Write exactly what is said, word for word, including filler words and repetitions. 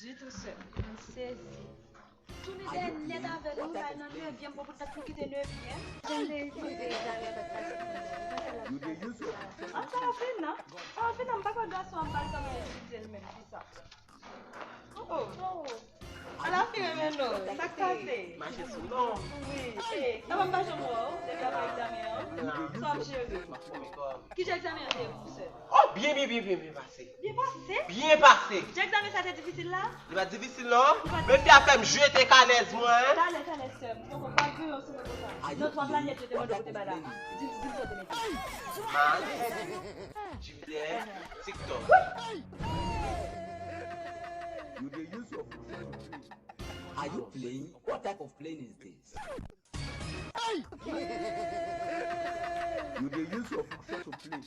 Li tou sèl. M sezi. Tounen dèyè nèt avè nou, bay nan nevyèm, bon, pou tèt nou kite nevyèm. Jan m te di, ah, sa ap vin nan. Sa ap vin nan, m pa kwè gason ap bay kòman endividyèl menm, ki sa. Oh, oh. Ala fi renmen nou, sa k pase? Mache sou non. Wi, e, sa pa m pa janm wè w, depi apre egzamen an. Sa w ap jere? M ap fòme kò m. Kijan egzamen an te ye pou ou sè? Oh, byen, byen, byen, byen, byen pase. Byen pase? Byen pase. Jan egzamen sa te difisil la? Li pa t difisil non. Men li te ap fè m jete kanèz mwen. Talè, talè, sè m. Poko pa gen yon sou mwen konsa. Non, twa planèt yo te mande pou te ba la. Di, di m sa w te mete. Mars, Jipitè, Tiktok. You dey use your foot to play. Are you playing? What type of playing is this? You dey use your foot to play.